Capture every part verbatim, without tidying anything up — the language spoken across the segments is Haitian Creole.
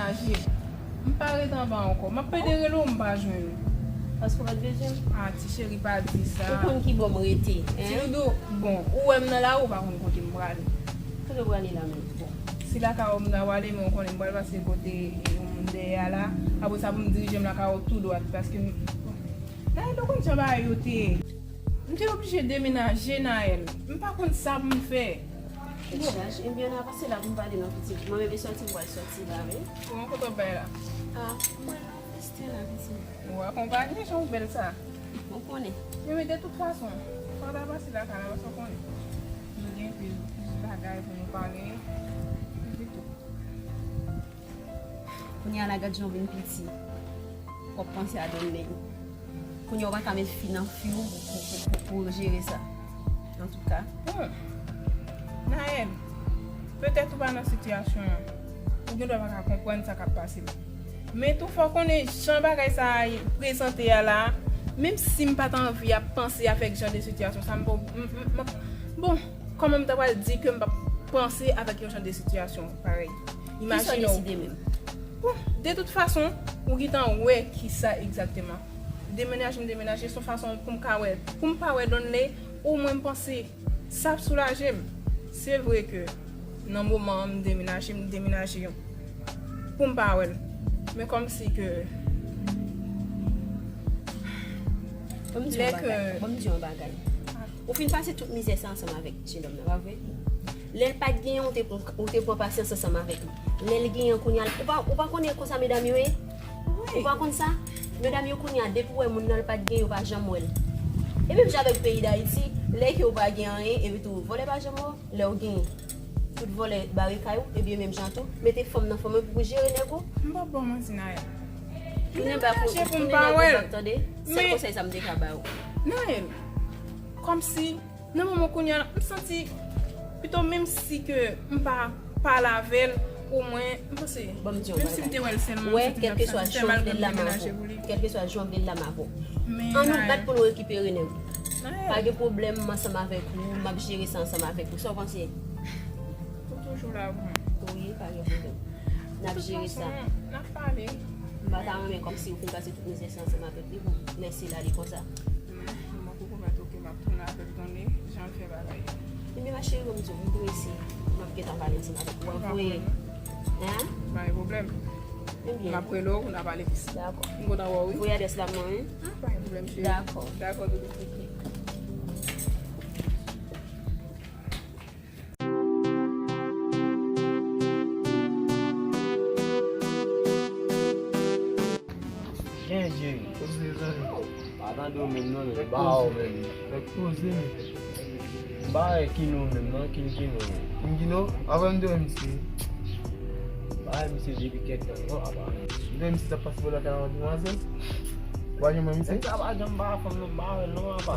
Aje. M pa ret anba ankò. M ap pede rele w, m pa jwenn ou. Paske w pa t bezwen m? Ah, ti cheri, pa di sa. Ou konn ki bò m rete, ti doudou, bon, ou wè m nan lari, ou pa konn kote m prale. Kote w prale la menm? Bon. Si lakay ou m ta prale, men ou konnen m pral pase kote yon moun dèyè a la. Apre sa, pou m dirije m lakay ou tou dwat, paske m, bon. Nayèl, ou konn jan bagay yo te ye. M te oblije demenaje, Nayèl. M pa konn sa pou m fè. Tèt chaje. Ebyen, n a pase la pou m pale non, pitit. Mwen menm e sòti m pral sòti la, wi. Bon, kote w bay la? Ah, mwen nan Western la, pitit. Ou akonpanye, jan w bèl sa. Ou konnen. Men, men de tout fason, fò w ta pase lakay la, paske w konnen nou gen anpil bagay pou nou pale. Epi tou. Kounye a la, gad jan w vin piti. W ap panse a Donnley. Kounye a w pa ka met fi nan fi w pou, pou, pou, pou, pou jere sa. Antouka. Hmm. Nayèl, petèt ou pa nan sitiyasyon an. Ou gendwa pa ka konprann sa k ap pase m. Men tou fò w konnen jan bagay sa a prezante a la, menm si m pa t anvi ap panse avèk jan de sitiyasyon sa, m pa, m, m, m, bon, kòman m ta pral di ke m p ap panse avèk yon jan de sitiyasyon parèy? Kisa w deside menm? Bon, de tout fason, ou gentan wè kisa egzakteman. Demenaje, m demenaje, se yon fason pou m ka wè. Pou m pa wè Donnley, omwen m panse sa ap soulaje m. Se vre ke nan moman an, m demenaje, m demenaje yon, pou m pa wè l. Men kòmsi ke Ban m di yon bagay. Ban m di yon bagay. Ou fin pase tout mizè sa ansanm avèk jenòm nan, pa vre? Lè l pa t genyen, ou te pran, ou te pran pasyans ansanm avèk li. Lè l genyen, kounye a, ou pa, ou pa konnen konsa medam yo ye? Ou pa konn sa? Medam yo kounye a, depi w wè moun nan l pa t gen, yo pa janm wè l. E menm jan avèk peyi Dayiti, lè ke w pa gen anyen, epi tou, vòlè pa janm wè w. Lè w gen tout vòlè bare kay ou, ebyen menm jan tou, mete fanm nan fanm pou jere nèg ou. M p ap ba w manti, Nayèl. Tounen bak ou, tounen nèg ou bak, tande. Sèl konsèy sa m te ka ba ou. Nayèl, kòmsi, nan moman kounye a, m santi, pito menm si ke m pa pale avè l, omwen, m panse, menm si m te wè l sèlman, m santi m t ap satisfè malgre m demenaje pou li. Kèlkeswa jan w vle l la, m avè w. Ann nou bat pou nou rekipere nèg ou. Pa gen pwoblèm, m ansanm avèk ou, m ap jere sa ansanm avèk ou. Sa w panse? Ou toujou la pou mwen. Wi, pa gen pwoblèm. N ap jere sa. De tout fason, n ap pale. M pa ta renmen kòmsi ou fin pase tout mizè sa ansanm avèk li pou m lèse l ale konsa. Non, m poko mèt, oke, m ap tounen avèk Donnley, jan l fè bagay yo. Ebyen, ma chérie, m di w, m prese. M ap gentan pale ansanm avèk ou. W ap voye. Hein? Pa gen pwoblèm. Ebyen. M ap rele w, n a pale plis. Dakò. M kontan wè w, wi. Voye adrès la pou mwen, wi. Ah, pa gen pwoblèm, cheri. Dakò. Dakò, doudou. Gen, Jerry. Pa tande w menm non, men ba w menm. Nèg poze, men. M pa wè Kino menm non, King Kino. King Kino? Apa m te wè misye? M pa wè misye depi kèk tan non, apa. M te wè misye t ap pase bò lakay yon demwazèl. Ou pa janm wè misye? Nèg sa pa janm ba fanm non, m pa wè l non, apa.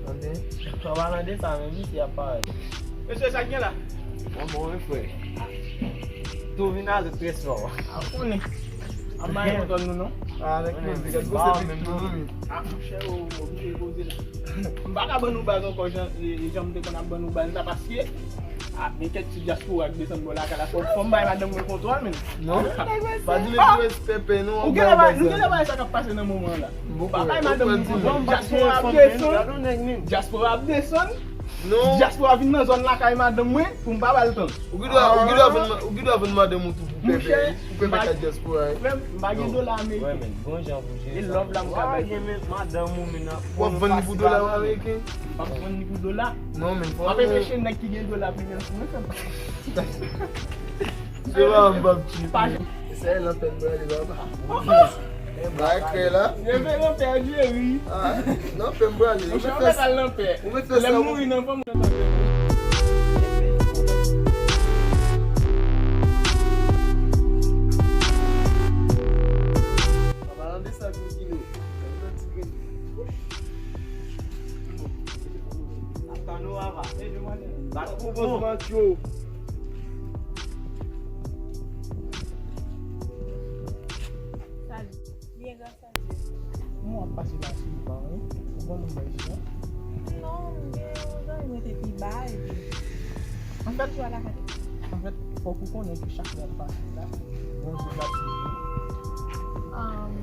Tande? An palan de sa, men misye ap parèt. Mesye, sa k gen la? Mwen bon, wi, frè. Tou vin avèk prèsyon. A konnen. Ap bay yon tòn nou non. Ah, nèg poze, gad poze pik tou, wi. Ah, monchè, ou oblije poze la. M pa ka ban nou baz ankò, jan, e, jan m te konn ap ban nou baz la, paske, ah, gen kèk ti dyaspora k desann bò lakay la, fò, fò m bay madanm mwen kontwòl, men. Non, pa di li pou respè pè non. Ou genlè pa, nou genlè pa wè sa k ap pase nan moman an la. Pa bay madanm mwen kontwòl, dyaspora ap desann. Dyaspora ap desann. Non. Dyaspora vin nan zòn lakay madanm mwen pou m pa ba l tòn. Ou gen dwa, ou gen dwa vann, ou gen dwa vann madanm ou tou pou pèpè, pou pèpè ka dyaspora, wi. Frè m, m pa gen dola ameriken. E lòv la m ka bay. Ou ap vann li pou dola ameriken? M p ap vann li pou dola. Non, men fò. M ap enpeche nèg ki gen dola vin nan sou mwen, frè m. Se pa m p ap tchit. Se lanpè m prale, papa. Ba krè la. Reveran pèdi, wi. Ah, lanpè m prale. Ou mèt fè sa. Ou mèt fè sa. Lè m mouri nan fanm. Papa, nan de sa, King Kino. Ap tann ou, papa. Bat pou bon. Salut. Byen, gras a Dye. Kòman w ap pase la, sou pa, wi? Ou bon moun bay isi, non? Non, m gen yon zanmi mwen te pi ba, epi anfèt, anfèt, Fòk ou konnen ke chak lè ap pase la, Bondye t ap swiv ou. Um,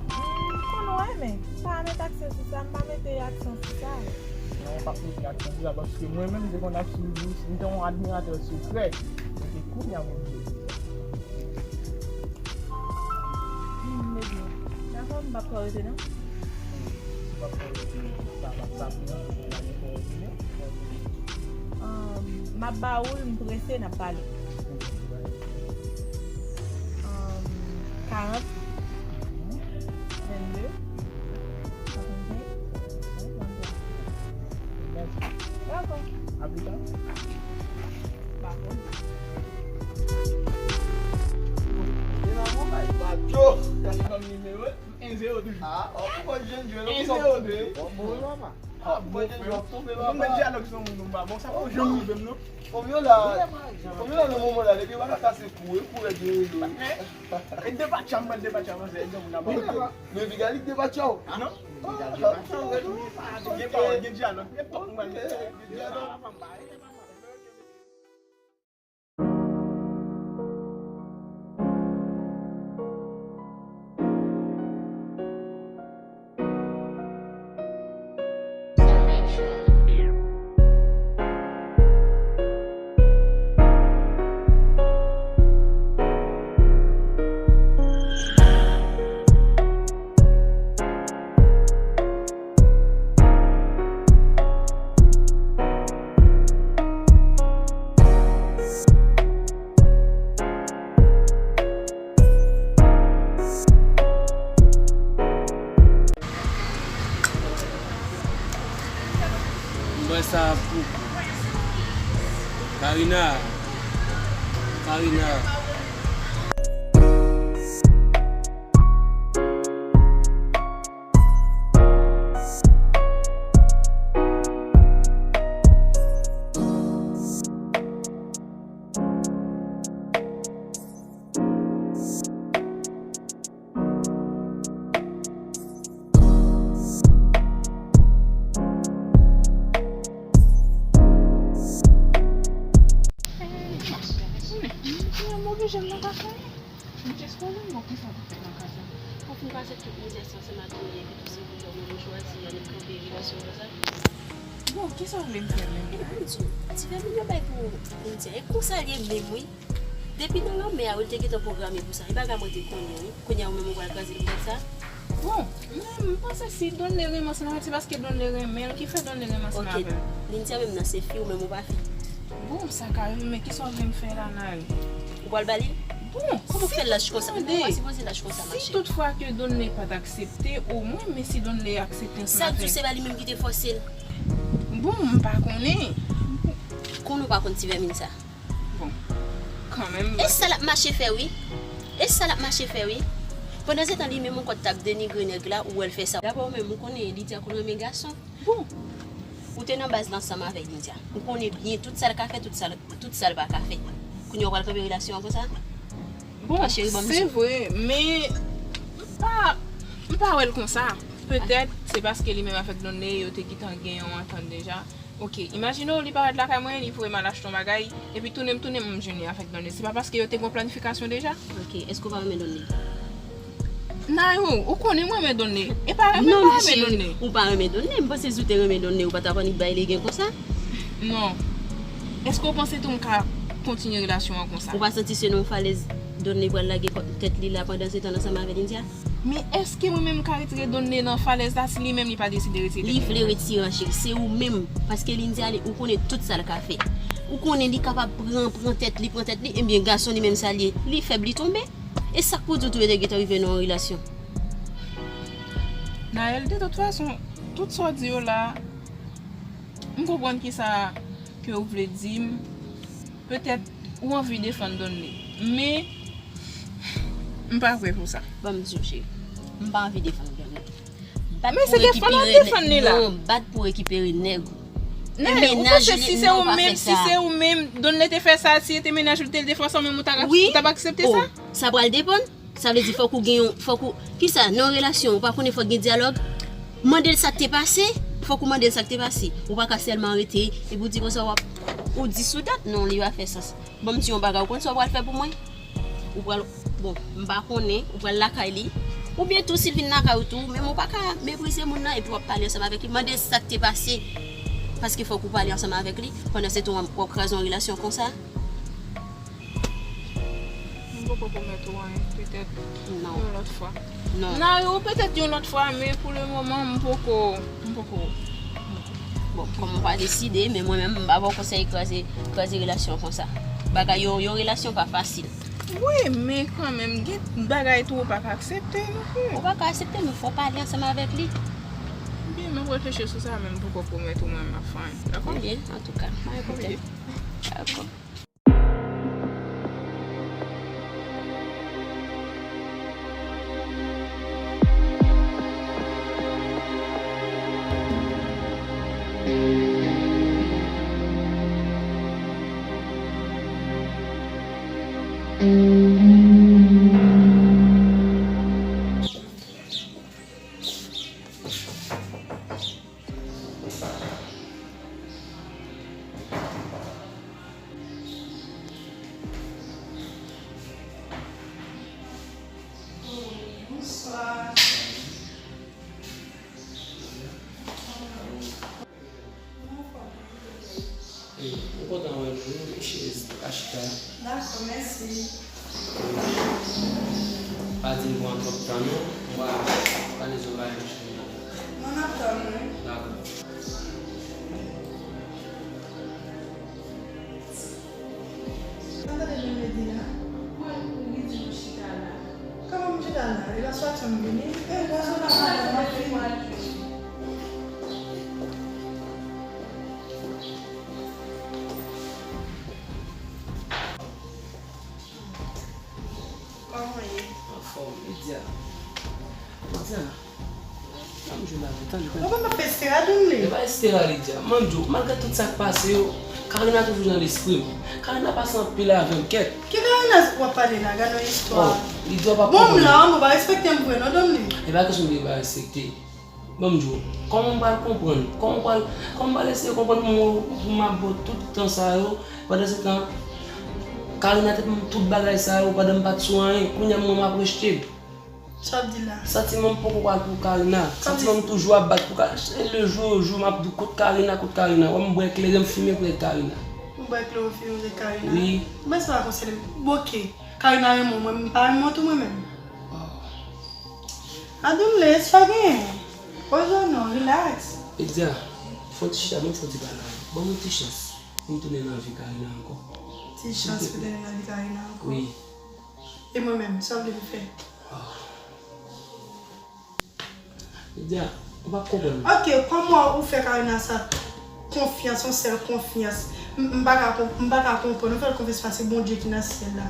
m konn wè, men m pa met aksan sou sa, m pa mete aksan sou sa. Non, w p ap mete aksan sou sa, paske mwen menm, m te konn ap swiv ou, m te yon admiratè sekrè. Epi kounye a, Bondye. Hmm, ebyen, dakò, m p ap fè w rete, non. Si w p ap fè w rete, sa p ap sa pou mwen, pou mwen, pou mwen, pou mwen. Um, m ap ba ou l, m prese, n ap pale. Um, karant, vennde, katrevennsenk, venntwa. Dakò. Aplika? Bakò. Ban m nimewo l. En zewo toujou. Ah, oh, pou mwen jwenn jwenn, en zewo toujou. Bon, bon, papa. Ah, bon, jwenn jwenn, ap tonbe, papa. Mwen dyalòg se yon moun nou pa bon, sa pa janm rive m, non. Fòmila, fòmila nan moman la, depi w pa ka kase kou, e kou rèd yo rele. E depatcha, m pral depatcha, avanse, e granmoun ap pale. Men Viganik depatcha w. Ah, non? Viganik depatcha w, rèd, gen pawòl, gen dyalòg, gen pawòl, mwen, gen dyalòg. M wè sa pou Karina. Karina. Mwen oblije m nan kaka. M jis poze m, bon, kisa w te fè nan kaka? Ou fin pase tout mizè sa ansanm ak Tony epi tou se pou tò mwen ou chwazi annik kanpe relasyon konsa? Bon, kisa w vle m fè menm? E pou m di w, ti fè milyon bay pou India. E konsa l ye menm, wi. Depi nan lanmè a, wi, l te gentan pwograme pou sa. E bagay mwen te konnen, wi. Kounye a, ou menm ou pral kraze l poutèt sa? Bon, men m panse si Donley renmen ansanm avè l, se paske Donley renmen l ki fè Donley renmen ansanm avè l. Ok, Lindia menm nan se fi, ou menm ou pa fi. Bon, sa ka rive, men kisa w vle m fè la, Naël? Ou pral ba li? Bon, kòman w fè lach konsa? Bon, ou pa sipoze lach konsa, machè. Si toutfwa ke Donley pa t aksepte, omwen, men si Donley aksepte ansanm avè l. Sa k di w se pa li menm ki te fòse l? Bon, m pa konnen. Konnen w pa konn ti vèmin sa? Bon, kanmenm. E sa l ap mache fè, wi. E sa l ap mache fè, wi. Pandan se tan, li menm ankò t ap denigre nèg la, ou wè l fè sa. Dabò, ou menm, ou konnen Lydia konn renmen gason. Bon. Ou te nan baz la ansanm avèk Lydia. Ou konnen byen tout sa l ka fè, tout sa l, tout sa l pa ka fè. Kounye a, ou pral kanpe relasyon an konsa? Bon, se vre, men m pa, m pa wè l konsa. Petèt, se paske li menm avèk Donley, yo te gentan gen yon antant deja. Ok, imajine w, li parèt lakay mwen, li voye m al achte yon bagay, epi tounen m tounen m jwenn li avèk Donley. Se pa paske yo te gen yon planifikasyon deja? Ok, èske w pa renmen Donley? Nayou, ou konnen m renmen Donley. E pa renmen m pa renmen Donley. Non, macheri, ou pa renmen Donley. M panse si w te renmen Donley, ou pa t ap annik bay legen konsa. Non. Èske w panse tou m ka kontinye relasyon an konsa? Ou pa santi se nan yon falèz Donley pral lage kò, tèt li la pandan se tan ansanm avèk Lydia? Men èske mwen menm m ka retire Donley nan falèz la si li menm li pa deside retire tèt li? Li vle retire an cheri, se ou menm. Paske Lydia li, ou konnen tout sa l ka fè. Ou konnen li kapab pran, pran tèt li, pran tèt li, ebyen gason li menm sa l ye. Li fèb, li tonbe. E sa k pou di w tou yo te gentan rive nan yon relasyon? Naël, de tout fason, tout sa w di yo la, m konprann kisa ke w vle di m. Petèt ou anvi defann Donley, men m pa prè pou sa. Ban m di w, cheri, m pa anvi defann Donley. Men se defann w ap defann li la. Non, bat pou rekipere nèg ou. Nèg ou, ou panse si se ou menm, si se ou menm, Donley te fè sa, si se te mennaj ou te, te fè sa, ou menm ou t ap, ou t ap aksepte sa? Sa pral depann. Sa vle di fòk ou gen yon, fòk ou, kisa, nan yon relasyon, ou pa konnen fòk gen dyalòg? Mande l sa k te pase, fòk ou mande l sa k te pase. Ou pa ka sèlman rete, epi w di konsa w ap Ou di sou dat, non, li pa fè sans. Bon, m di yon bagay, ou konn sa w pral fè pou mwen? Ou pral, bon, m pa konnen, ou pral lakay li. Oubyen tou, si l vin lakay ou tou, men ou pa ka meprize moun nan epi w ap pale ansanm avèk li. Mande sa k te pase. Paske fòk ou pale ansanm avèk li. Pandan se tan, w ap, w ap kraze yon relasyon konsa. M poko pwomèt ou anyen, petèt yon lòt fwa. Non. N a yo petèt yon lòt fwa, men pou le moman, m poko, m poko. Bon, kòm ou pa deside, men mwen menm, m pa ba w konsèy kraze, kraze relasyon konsa. Bagay yo, yon relasyon pa fasil. Wi, men kanmenm, gen bagay tou ou pa ka aksepte non plis. Ou pa ka aksepte, men fò w pale ansanm avèk li. Byen, m ap reflechi sou sa, men m poko pwomèt ou mwen m ap fè anyen, dakò? Byen, antouka, pa gen pwoblèm. Dakò. Bonswa. Ey, m kontan wè nou wi, mesye, pa chita. Dakò, mèsi. Pa di m pran twòp tan non, m va pale sou bagay m chita. Non, n ap tann ou wi. Dakò. Sa tande Don Ledi la? Mwen, ou ri di nou chita la. Kòman m chita la? E la swa tann vini? E la swa tann vini? Kòman ye? Anfòm, Lydia. Lydia, ban m jwe la, tande, tande. Ou konn m ap fè Estera, Donley? E pa Estera, Lydia. Mwen di w, malgre tout sa k pase yo, Karina toujou nan lespri m. Karina pase anpil avè m, kèt. Ki Karina w ap pale la? Gade yon istwa. Oh, Lydia, w pa konprann. Bon, m la, ou pa respekte m vre, non, Donley? E pa kesyon de pa respekte. Ban m di w, kòman m pral konprann? Kòman m pral, kòman m pral eseye konprann moun pou m ap ba w tout tan sa yo, pandan se tan, Karina te ban m tout bagay sa yo, pandan m pa t sou anyen, kounye a mwen m ap rejte l. Sa w ap di la? Santiman m poko pral pou Karina. Santiman m toujou ap bat pou Karina. Se le jou o jou m ap di w kot Karina, kot Karina. Wè m bwè kleren, m fimen pou Karina. Ou bwè kleren, ou fimen pou Karina? Wi. Men sa pa konsène m. Bon, oke. Karina renmen w, mwen m pa renmen w tou mwen menm. Oh. Adoum, lès pa genyen. Poze w non, relax. Lydia, fè yon ti chita, ban m fè yon ti bagay. Ban m yon ti chans pou m tounen nan vi Karina ankò. Ti chans pou tounen nan vi Karina ankò? Wi. E mwen menm, sa w vle m fè? Oh. Lydia, ou p ap konprann. Ok, kòman ou fè Karina sa konfyans, yon sèl konfyans? M, m pa ka konp-, m pa ka konprann. Ou fè l konfyans paske Bondye ki nan syèl la.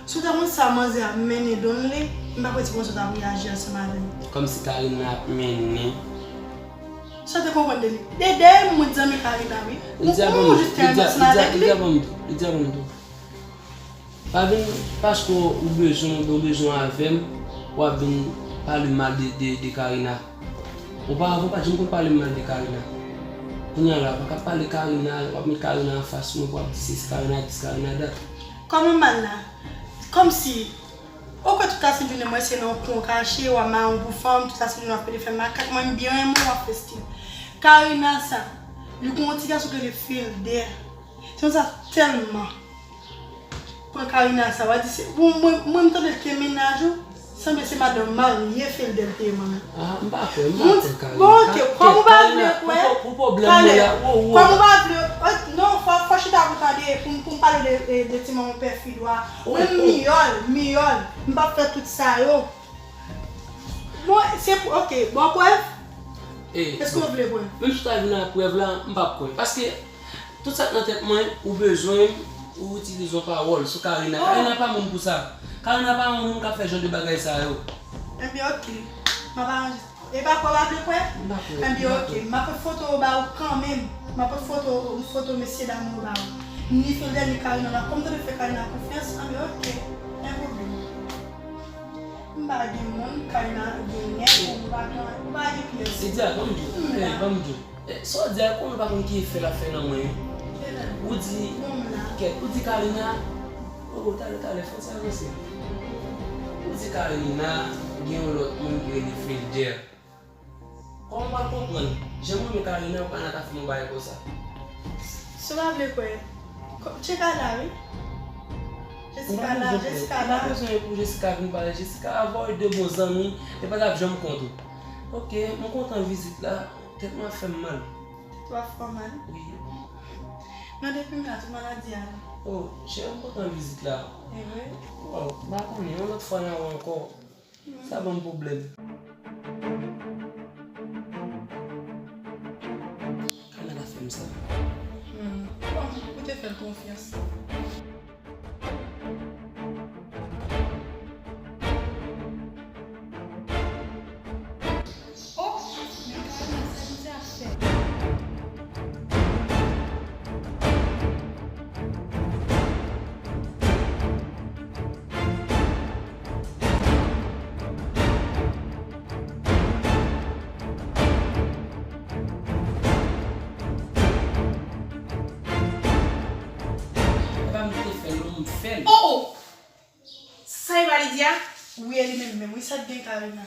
Si w te konn sa manzè ap mennen Donley, m pa kwè ti konsa w t ap reyaji ansanm avè l. Kòmsi Karina ap mennen. Sa w te konprann de li? De dèyè m, mwen zanmi Karina, wi. Ou, Lydia, ou ban m, jis te Lydia, ansanm avè li. Lydia, ban m di w. Lydia, ban m di w. Pa vin, paske w bezwen, w bezwen avè m, w ap vin pale mal de, de, de Karina. Oparavan, w pa t janm konn pale mal de Karina. Kounye a la, w pa ka pale Karina, w ap met Karina anfas mwen pou w ap di sesi, Karina dis, Karina dat. Kòman mal la? Kòmsi, ou kwè tout lasenjounen mwen se nan yon kwen w kache, w ap mare yon pou fanm, tout lasenjounen w ap pede fè makak, mwen m byen renmen w ap fè stil. Karina sa, li gon yon ti gason ki rele Filder. Timoun sa tèlman pran Karina sa, w a di se, bon, mwen, mwen m tande l te mennaj ou, sanble se madanm marye Filder te ye mwen menm. Ah, m pa kwè, m pa kwè Karina. Bon, ok, kòm ou pa vle kwè, pou, pou pwoblèm mwen la, wo, wo. Kòm ou pa vle, oh, non, fò, fò chita pou tande, pou, pou m pale de, de, de ti manman pè Filder a. Mwen m miyòl, miyòl, m p ap fè tout sa yo. Bon, se pou, ok, bon, prèv? Èske w vle prèv? Menm si w ta vin ak prèv la, m p ap kwè. Paske, tout sa k nan tèt mwen, ou bezwen m, ou itilize yon pawòl sou Karina. Oh. Karina pa moun pou sa. Karina pa yon moun k ap fè jan de bagay sa yo. Ebyen, ok. M ap aranje sa. E pa kwè w pa vle kwè? M pa kwè. Ebyen, ok. M ap pran foto yo ba ou kanmenm. M ap pran foto, foto mesye dam yo ba ou. Ni Filder, ni Karina la. Kòm w tande fè Karina konfyans, ebyen, ok. Pa gen pwoblèm. M pa gen moun, Karina gen nèg, ou pa gen, ou pa gen pyès. Lydia, ban m di w. Eh, ban m di w. Eh, sa w di a, konnen w pa konn ki efè l ap fè nan mwen, wi. Ou di, kèt, ou di Karina, oh, talè, talè, fò sa avanse. Ou di Karina gen yon lòt moun ki rele Felder. Kòman w pral konprann? Jan mwen renmen Karina, ou pa nan ka fè yon bagay konsa. Si w pa vle kwè, Jessica la, wi. Jessica la, Jessica la. Ou pa bezwen pou Jessica vin pale. Jessica avè w de bon zanmi, e pa t ap janm kont ou. Ok, mwen kontan vizit la, tèt mwen ap fè m mal. Tèt ou ap fè w mal? Wi. Non, depi m la, tout maladi a la. Oh, cheri, mwen kontan vizit la. E vre? Waw, m pa konnen, yon lòt fwa n a wè ankò. Sa ban m pwoblèm. Kòman l ap fè m sa? Hmm. Bon, ou te fè l konfyans. Oh, men Karina, sa misye ap fè? Epa m ki te fè l non, m fè l. Oh, oh! Sa Eva li di a? Wi, e li menm menm, wi, sa t gen Karina.